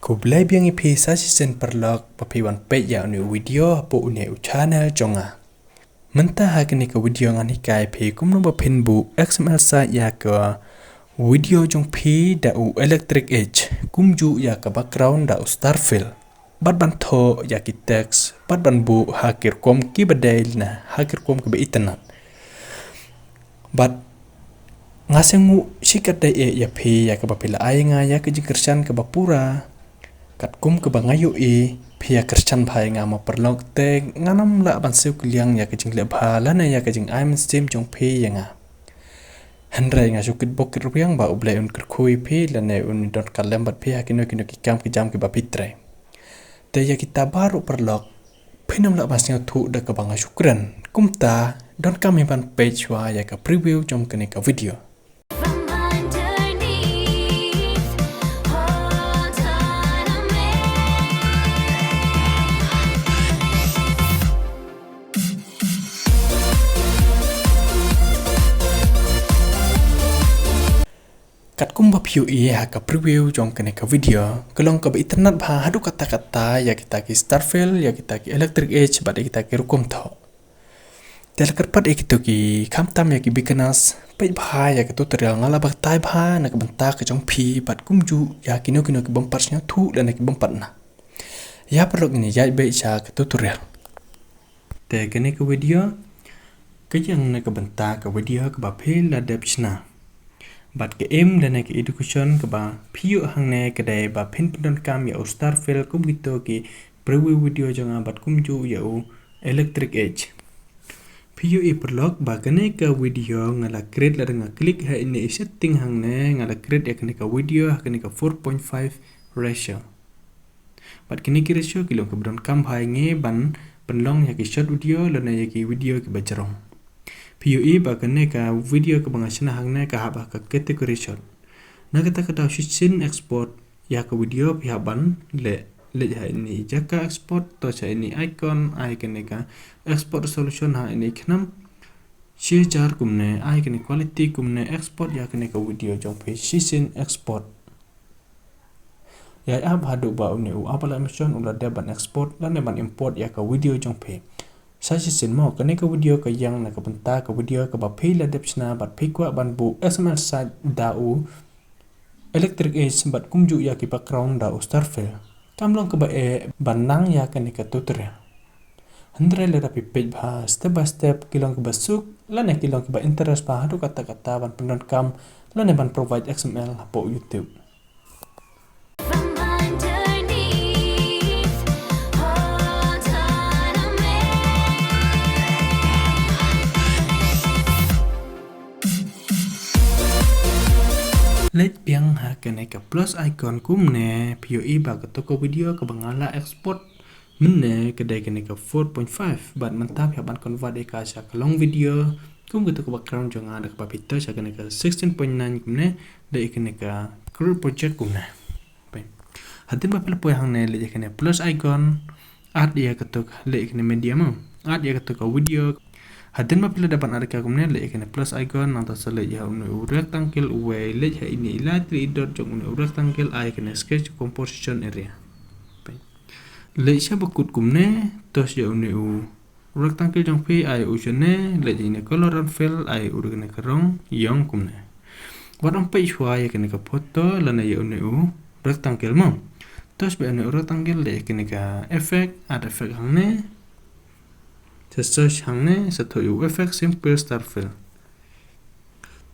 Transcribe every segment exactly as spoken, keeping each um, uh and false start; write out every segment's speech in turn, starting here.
Khublei biang ïa phi sa shisien paralok ba phi wan peit ïa une u video hapoh une u channel jong nga. Mynta ha kane ka video ngan hikai phi kumno ba phin buh X M L site ïa ka video jong phi da u Electric Edge, kumjuh ïa ka background da u Starfill. Bad ban thoh ïa ki text, bad ban buh ha ki rukom kiba dei na ha ki rukom kiba itynnad. Bad nga sngew shikatdei ïa phi ïa kaba phi la ai nga ïa ka jingkyrshan kaba pura. Katkum kaba nga ïohi phi ïa kyrshan bha ïa nga mo paralok, te ngan ym lah ban siew kylliang ïa ka jingleh bha lane ïa ka jingai mynsiem jong phi ïa nga. Hynrei nga shu kit bok kit rwiang ba U Blei un kyrkhu ïa phi lane un donkam lem bad phi ha kino kino ki kam ki jam kiba phi trei. Te ïa kita baroh paralok, phin ym lah ban sngewthuh da kaba nga shu kren. Kumta, donkam hi ban peit shuwa ïa ka preview jong kane ka video. From underneath, hold on a minute. Katkum ba phi ïohi ha ka preview jong kane ka video, ka long kaba itynnad bha haduh katta katta ïa kita ki Starfill, ïa kita ki Electric Edge, bad ïa kita ki rukom thoh. Te la kyrpad ïa kito ki khamtam ïa ki beginners, peit bha ïa ka tutorial, nga la batai bha na ka bynta ka jong phi bad kumjuh ïa kino kino ki bym pat sngewthuh lane ki bym pat nang. Ïa paralok ngin ïa ïaid beit sha ka tutorial. Te kane ka video ka ïeng na ka bynta ka video kaba phi la dep shna. Bad ka aim lane ka education kaba phi ïoh hangne ka dei ba phin pyndonkam ïa u Starfill kum kito ki preview video jong nga bad kumjuh ïa u Electric Edge. Phi ïohi paralok ba kane ka video nga la create lada nga click ha ine i setting hangne, nga la create ïa kane ka video ha kane ka four point five ratio. Bad kine ki ratio ki long kiba donkam bha ïa ngi ban pynlong ïa ki short video lane ïa ki video kiba jrong. Phi ïohi ba kane ka video kaba nga shna hangne ka hap ha ka category short. Na kata ka daw shisien export ïa ka video phi hap ban leh, leit ha ine i jaka export, touch ha ine i icon, ai kane ka export resolution ha ine i khnam shi hajar kumne, ai kane quality kumne, export ïa kane ka video jong phi, shisien export. Ïa ap haduh ba une u Apple Animation u la dep ban export lane ban import ïa ka video jong phi. Sa shisien mo, kane ka video ka ïeng na ka bynta ka video kaba phi la dep shna bad phi kwah ban buh X M L site da u Electric Edge bad kumjuh ïa ki background da u Starfill. Kam long kaba eh ban nang ïa kane ka tutorial. Hynrei lada phi peit bha step by step ki long kiba suk lane ki long kiba interest bha haduh katta katta ban pyndonkam lane ban provide X M L hapoh YouTube. From underneath, hold on a minute. Leit biang ha kane ka plus icon kumne, phi ïohi ba kato ka video kaba nga la export mynne ka dei kane ka four point five, bad mynta phi hap ban convert ïa ka sha ka long video, kum kato ka background jong nga da kaba phi touch ha kane ka sixteen point nine kumne, leit ïa kane ka create project kumne. Peit. Hadien ba phi la poi hangne leit ïa kane plus icon, add ïa kato ka, leit ïa kane media mo. Add ïa kato ka video. Hadien ba phi la dep ban add ïa ka kumne leit ïa kane plus icon, nangta sa leit ïa une u rectangle uwei, leit ha ine i lai tylli i dot jong une u rectangle, ai kane sketch composition area. Peit. Leit sha bakut kumne, touch ïa une u rectangle jong phi, ai u shane, leit ïa ine color and fill, ai u da kane ka rong ïong kumne. Wat ym peit shuwa ïa kane ka photo lane ïa une u rectangle mo. Touch beit une u rectangle, leit ïa kane ka effect, add effect hangne. Sa search hangne, sa thoh ïa u effect simple Starfill.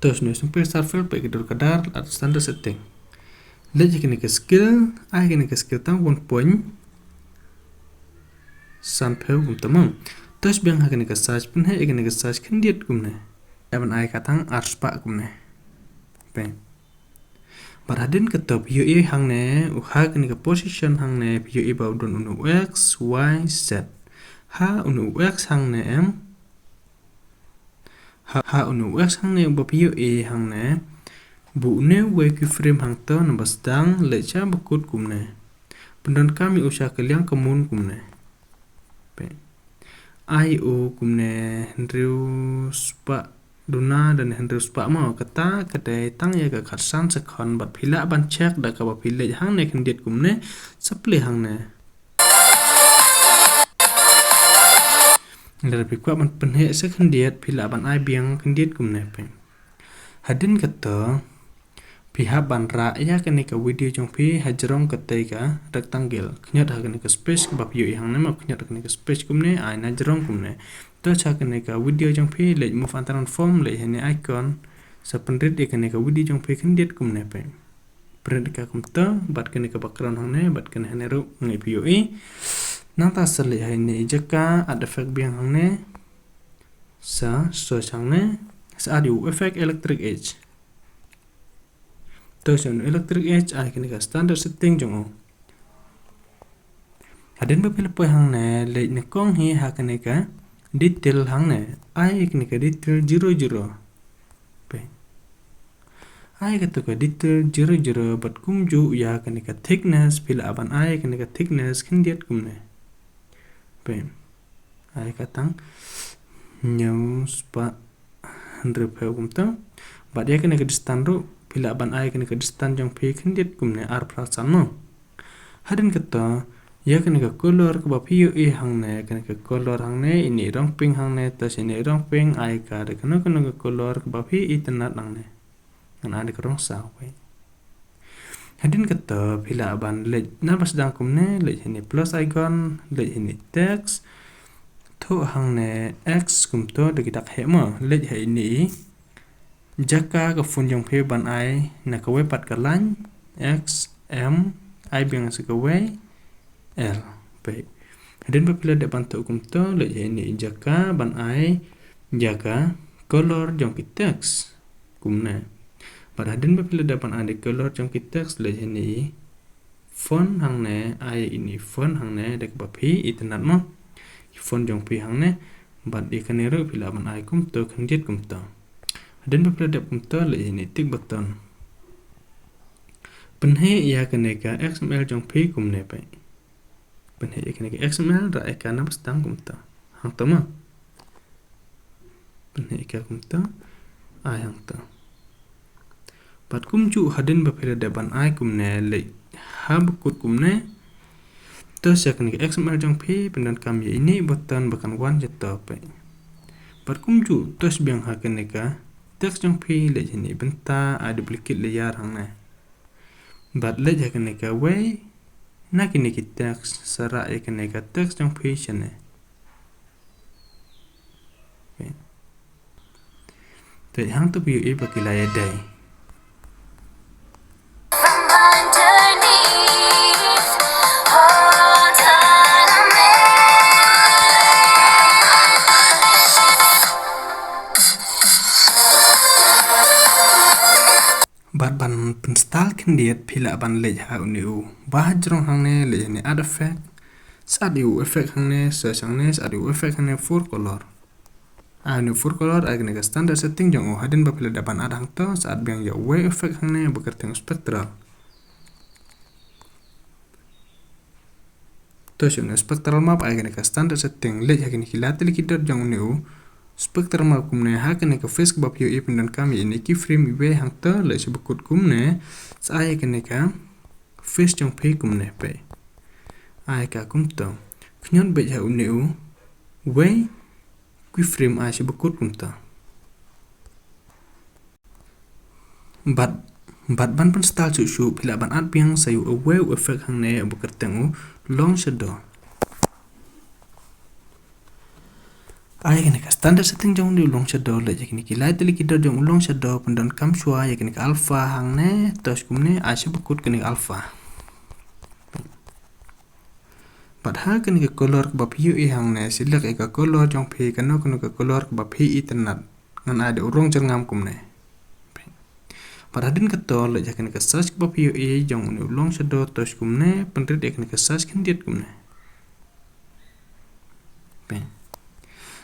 Touch ne simple Starfill, peit ka dur ka dar, add standard setting. Leit ïa kane ka scale, ai kane ka scale tang one point sanphew kumta mo. Touch biang ha kane ka size, pynheh ïa kane ka size khyndiat kumne. Ïa ban ai ka tang arspah kumne. Peit. Bad hadien kato phi ïohi hangne, u ha kane ka position hangne, phi ïohi ba u don une u X, Y, Z. Ha une u X hangne em. Ha, ha une u X hangne uba phi ïohi hangne. Buh une uwei keyframe hangto naba sdang, leit sha bakut kumne. Pyndonkam ïa u sha ka liang ka mun kumne. Peit. Ai u kumne hynriew spah duna da ne hynriew spah mo, kata ka dei tang ïa ka khatsan second bad phi lah ban check da kaba phi leit hangne khyndiat kumne, sa plie hangne. Lada phi kwah ban pynheh sa khyndiat phi lah ban ai biang khyndiat kumne phi. Hadien kata phi hap ban rah ïa kane ka video jong phi ha jrong katei ka rectangle. Khñiot ha kane ka space kaba phi ïohi hangne mo, khñiot ha kane ka space kumne, ai na jrong kumne. To sha kane ka video jong phi leit move and transform, leit hangne icon. Sa pynrit ïa kane ka video jong phi khyndiat kumne phi. Pynrit ïa ka kumta bad kane ka background hangne bad kane hangne ruh ngi phi ïohi. Nangta sa leit hangne jaka add effect biang hangne. Sa search hangne, sa add ïa u effect Electric Edge. To sha u Electric Edge ai kane ka standard setting jong u. Hadien ba phi la poi hangne leit nyngkong hi ha kane ka detail hangne, ai kane ka detail zero zero. Phi. Ai kata ka detail zero zero bad kumjuh ïa kane ka thickness phi lah ban ai kane ka thickness khyndiat kumne. Phi. Ai ka tang hynñiew spah hynriewphew kumta. Bad ïa kane ka distance ruh phi lah ban ai kane ka distance jong phi khyndiat kumne arphew san mo. Hadien kata ïa kane ka color kaba phi ïohi hangne, kane ka color hangne, ine i rong pink hangne, to sha ine i rong pink, ai ka da kano kano ka color kaba phi itynnad hangne. Ngan ai da ka rong saw phi. Hadien kata phi lah ban leit na ba sdang kumne, leit hangne plus icon, leit hangne text. Thoh hangne X kumta da ki dak heh mo, leit ha ine i jaka ka font jong phi ban ai na kawei pat ka line, X, M, ai biang sa kawei, L. Phi. Hadien ba phi la dep ban thoh kumta leit ha ine i jaka ban ai ïa ka color jong ki text. Kumne. Bad hadien ba phi la dep ban ai ïa color jong ki text leit ha ine i font hangne, ai ine i font hangne da kaba phi itynnad mo. I font jong phi hangne bad ïa kane ruh phi lah ban ai kumta khyndiat kumta. Hadien ba phi la dep kumta leit ha ine i tick button. Pynheh ïa kane ka X M L jong phi kumne phi. Pynheh ïa kane ka X M L, rah ïa ka na ba sdang kumta. Hangta mo. Pynheh ïa ka kumta. Ai hangta. Bad kumjuh hadien ba phi la dep ban ai kumne leit ha bakut kumne. To sha kane ka X M L jong phi pyndonkam ïa ine i button ba kan wan jylla phi. Bad kumjuh to sha biang ha kane ka text jong phi leit ha ine i bynta ai duplicate layer hangne. Bad leit ha kane kawei na kine ki text, sa rah ïa kane ka text jong phi shane. Te hangta phi ïohi ba ki la ïadei. Bad ban pynstyle khyndiat phi lah ban leit ha une u ba ha jrong hangne, leit hangne add effect. Sa add ïa u effect hangne, search hangne, sa add ïa u effect hangne four color. Ai une u four color ai kane ka standard setting jong u, hadien ba phi la dep ban add hangta sa add biang ïa uwei u effect hangne ba kyrteng spectral. To sha une u spectral map ai kane ka standard setting, leit ha kine ki lai tylli ki dot jong une u spectral map kumne, ha kane ka face kaba phi ïohi pyndonkam ïa ine i keyframe iwei hangta, leit sha bakut kumne, sa ai kane ka face jong phi kumne phi. Ai ka kumta. Khñiot beit ha une uwei keyframe ai sha bakut kumta. Bad, bad ban pynstyle shuh shuh phi lah ban add biang sa ïa uwei u effect hangne uba kyrteng u long shadow. Ai kane ka standard setting jong une u long shadow, leit ïa kine ki lai tylli ki dot jong u long shadow, pyndonkam shuwa ïa kane ka alpha hangne, to sha kumne, ai sha bakut kane ka alpha. Bad ha kane ka color kaba phi ïohi hangne, select ïa ka color jong phi, kano kano ka color kaba phi itynnad. Ngan ai da u rong jyrngam kumne. Bad hadien kata leit ha kane ka search kaba phi ïohi jong une u long shadow, to sha kumne, pynrit ïa kane ka search khyndiat kumne.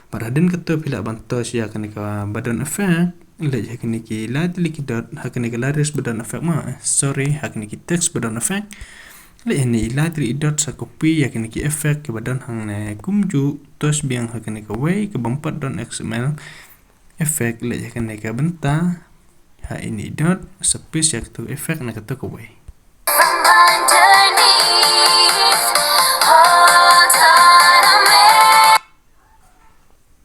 Bad hadien kata phi lah ban to sha ïa kane kaba don effect, leit ha kine ki lai tylli ki dot, ha kane ka layers ba don effect mo, eh, sorry, ha kine ki text ba don effect. Leit ha ine i lai tylli ki dot sa copy ïa kine ki effect kiba don hangne kumjuh, to sha biang ha kane kawei kaba ym pat don X M L. effect leh ïa kane ka bynta ha ine i dot, sa paste ïa katu effect na katu kawei.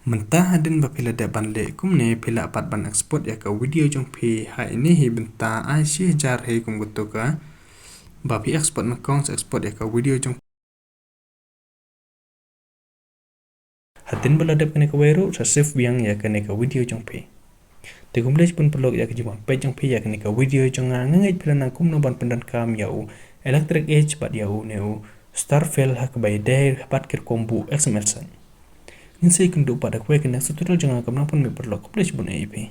Mynta hadien ba phi la dep ban leh kumne, phi lah pat ban export ïa ka video jong phi ha ine hi bynta, ai shi hajar hi kum katu ka ba phi export nyngkong, sa export ïa ka video jong phi. Hadien ba la dep kane kawei ruh, sa save biang ïa kane ka video jong phi. Te khublei shibun paralok ïa ka jingwan peit jong phi ïa kane ka video jong nga. Nga ngeit phi la nang kumno ban pyndonkam ïa u Electric Edge bad ïa une u Starfill ha kaba ïadei bad ki rukom buh X M L set. Ngin sa ïakynduh pat ha kawei ka next tutorial jong nga, kumno pynmih paralok. Khublei shibun ïa phi.